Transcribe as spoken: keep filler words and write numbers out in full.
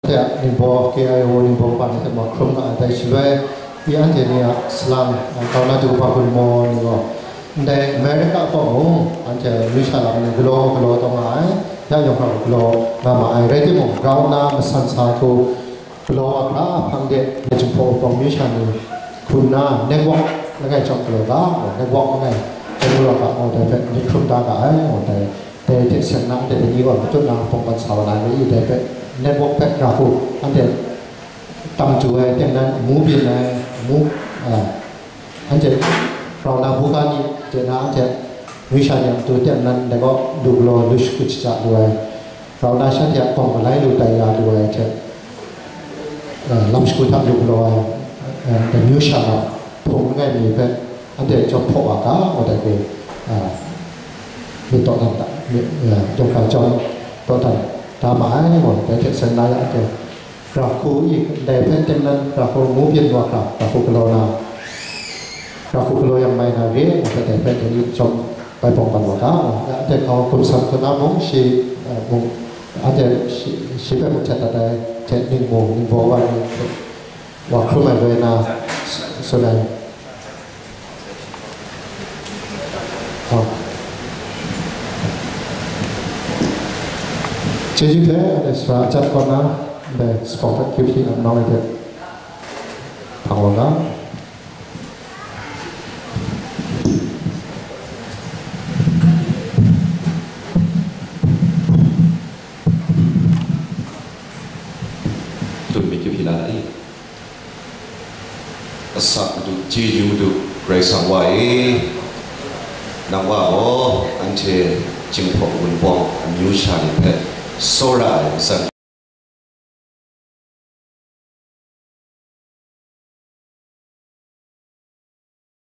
Te a ningbaw, K I O ningbaw kaba ni hte mung hkrum nga ai, dai shaloi, i anhte ni a salang, a, grau na du kaba gun maw ni gaw, ndai America kaw mung, anhte amyu sha lam ni galaw galaw taw nga ai, ya yawng hkra galaw nga ma ai, rai timung, grau na masan sa hku galaw wa hkra, hpang de, Jinghpaw Wunpawng amyu sha ni hkun na, network langai chyawm galaw ga, network langai chyawm galaw ga, ngaw dai hpe myit hkrum da ga ai, ngaw dai. Dai hte seng na, dai ni gaw matut na pawng ban sa wa na ni, dai hpe network hpe ra hku, anhte tam tu ai, teng nan amu byin ai, amu, a, anhte grau na buga ni hte na, anhte amyu sha ni a matu teng nan, dai gaw lu galaw, lu shagu shaja lu ai, grau na shanhte a gawng galai lu tai ya lu ai hte, a, lam shagu hta lu galaw ai, a, dai amyu sha na hpung langai mi hpe, anhte chyawm hpaw wa ga, ngaw dai hku, a, myit dawdan da, myit, a, yawng hkra chyawm dawdan da ma ai, ngaw dai hte seng na ya, anhte gara hku i, ndai hpe teng nan gara hku ngu byin wa hkra, gara hku galaw na, gara hku galaw yang mai na re, ngaw dai hpe dai ni chyawm bai pawng ban wa ga, ngaw anhte hkau gumsang hku na mung shi, a, mung, anhte shi, shi hpe mung htet dat ai hte ning mung, ningbaw wa ni hte wa hkrum ai loi na, s-, tsun ai. Hpa. Chyeju hte, anhte sara ajat kaw na, ndai Spawng hpe Q P T a nang ai hte hpang wa ga. Tun myit Q P T la ai. Asak Madu, chyeju Madu, Karai Kasang Wa e, nang Wa gaw anhte Jinghpaw Wunpawng amyu sha ni hpe tsawra ai matsan